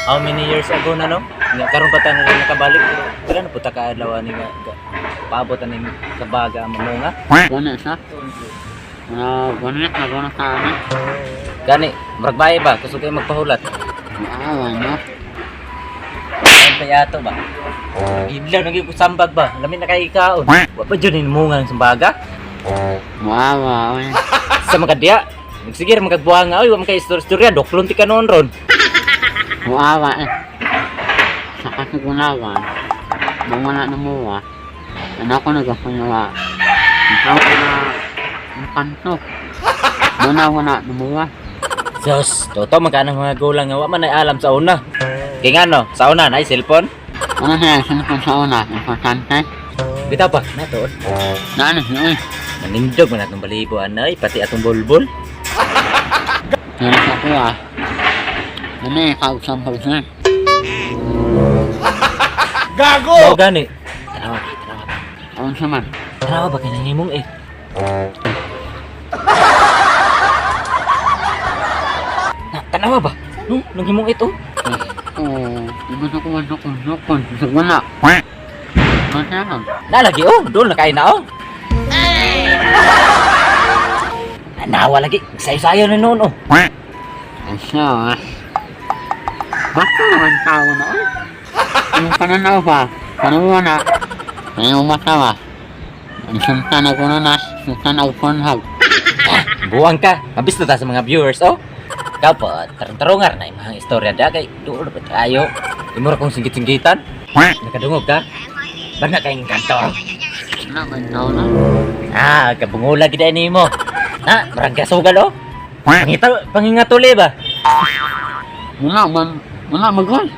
How many years ago na, no? Nga karon pa ta na lang nakabalik, pero pila na puta ka adlaw ani nga paabot aning sabaga ang mamunga. Gani siya. Wala, gani na, gani sa amin. Gani, murag bae ba kusog kay magpahulat. Maawa, no? Ay payato ba? Gidlaw nagi ko sambag ba? Lami na kay ikaon. Wa pa jud ni munga ang sambaga. Maawa, oy. Sa mga diya, sige ra magagbuanga oy, wa man kay istorya-istorya, doklon ti kanon ron. Maawa, eh. Sa kasigunawan, nung wala na muwa, ano ako nagapunyawa. Ikaw ko na, ang kanto. Doon na wala na muwa. Sus, totoo magkano mga gulang nga wa man ay alam sa una. Kay ngano, sa una na ay cellphone. Ano siya, sinipon sa una, importante. Bitaw pa, na tuod. Na ano siya, oy. Manindog man atong balibo anay, pati atong bulbul. Pero sa kuha, ano eh, kausap siya. Gago! Mao gani. Tanawa ba, tanawa ba. Ano siya man? Tanawa ba kay nangimong eh. Na, tanawa ba? No, nanghimong ito. Oo, iba na kuha na kuha na kuha. Sa wala. Ano siya? Nalagi oh, doon na kain na oh. Nanawa lagi, sayo-sayo na noon oh. Ay siya, ah. Basta naman tao na, oy. Yung pananaw ba? Pananaw na. Ay, umasawa. Ang sultan ako na nas, sultan ako punhag. Buwang ka, mabis na ta sa mga viewers oh. Ikaw po, tarong-tarungar na imahang istorya da kay doon pa tayo. Imura kong singgit-singgitan. Nakadungog ka? Bana kayong kanto. Ano man tao na? Ah, kabungula gid ni mo. Na, marang kasugal oh. Pangita, pangingatuli ba? Wala man, wala magol.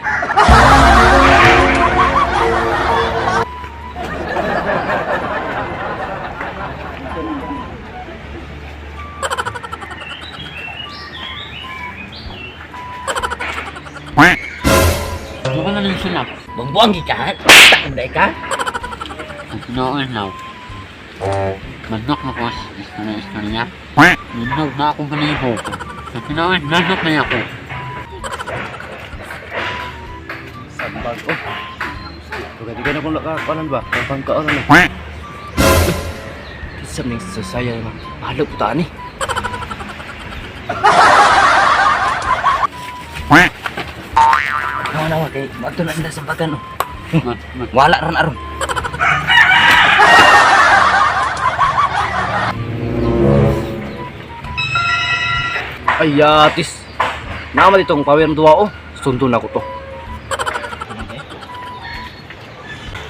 Baka na lang sila. Buang-buang gid ka. Tak mo ka. Noon na. Manok na ko, istorya-istorya. Nindog na akong paniho. Sa tinoon, nanok na ako. Sambag oh. Pagkatigan akong lakapanan ba? Ang pangkaon ano? Kisam ning sasaya ma. Mahalo po ni. Nawa nawa kay magto na nila sa bagan oh. Mas, mas, Wala ron aron. Ay, yatis. Naman itong power ng duwa oh. Sundo na ko to.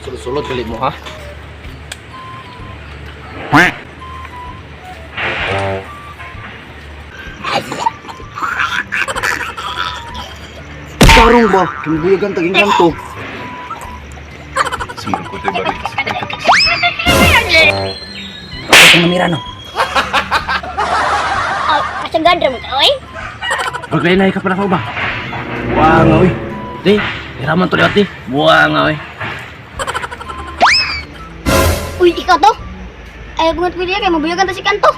Sulod-sulod galit mo ha. Tarong ba? Kinubuyagan taging kanto. Ako mamira no. Oh, kasagad mo ka, oy. Paglainay ka pala ko ba? Buwang oy. Di, hiraman to liwat di. Buwang oy. Uy, ikaw to. Ay, kung pili kay mabuyagan ta si kanto.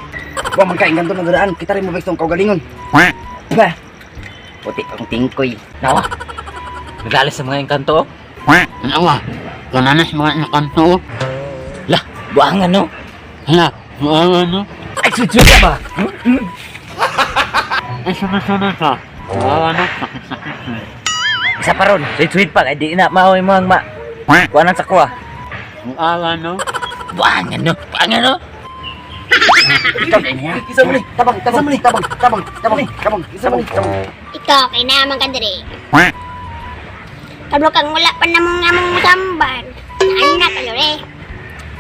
Wa man kain ganto ng daan. Kita rin mo tong kaugalingon. Ba. Puti pang tingkoy. Nawa. Nagalis sa mga engkanto oh. Ano Kananas mga nakanto. Lah, buangan no. Hala, maawa no? Ay, sud ka ba? Ay, sunod-sunod ka. Maawa no? Sakit-sakit. Isa pa ron. Sweet pa kay di na maoy mo ang ma. Kuanan sa kuha. Maawa no? Buangan no. Buangan no. Isa mo ni, tabang, tabang, tabang, tabang, tabang, tabang, isa mo ni, tabang. Ikaw kay naman ka diri. Kablo kang wala pa namong among sambal. Anak ka lore.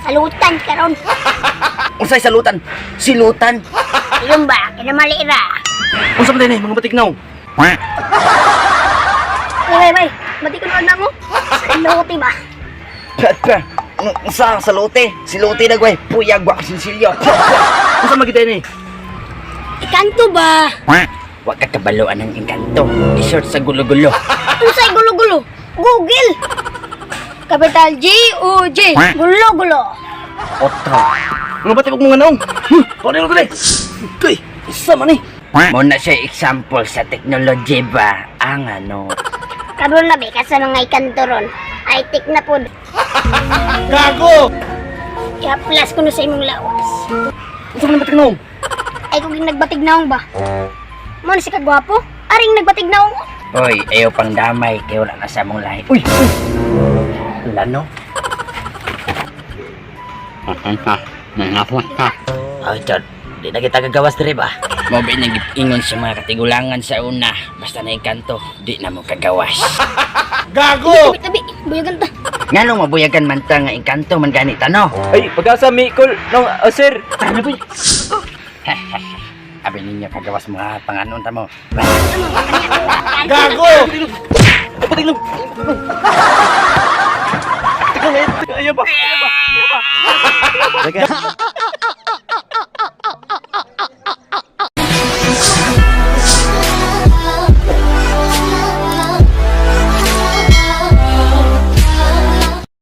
Salutan karon. Unsay salutan? Silutan. Ayun ba, kinamali ra. Unsa man dinay mga batignaw? Uy, bay, bay. Mati ko na mo. Saluti ba? Pa, pa. Unsa ang salute? Silute na gway. Puyag wa sinsilyo. Unsa man gid ni? Ikanto ba? Wa ka kabaloan ng engkanto. I-short sa gulo-gulo. Unsay gulo-gulo? Google. Capital G O G. Gulo-gulo. Otro. Mga batig mo nga naong. Huh, paano ko dili? Tuy, isa man ni. Mo na siya example sa technology ba? Ang ano. Karon na be ka sa mga ikanto ron. Ay tik na pod. Gago! Ihaplas ko no sa imong lawas. Unsa man batik noong? Ay kung nagbatig naong ba? Mo na si kagwapo? Aring nagbatig naong. Oy, ayaw pang damay kay wala na sa among lahi. Uy, uy. Lano? Patay ka. Nanapos ka. Ay, Chad, di na kita gagawas diri ba? Mao ba nang giingon sa mga katigulangan sa una, basta na kanto, di na mo kagawas. Tabi, tabi, buyagan ta. Nganong mabuyagan man ta nga engkanto man gani ta no? Ay, pag-asa mi kol nung oh, sir. Tara boy. Abi ninyo kagawas mga panganon ta mo. Gago! Batik noong. Ayaw ba? Ayaw ba? Ayaw ba?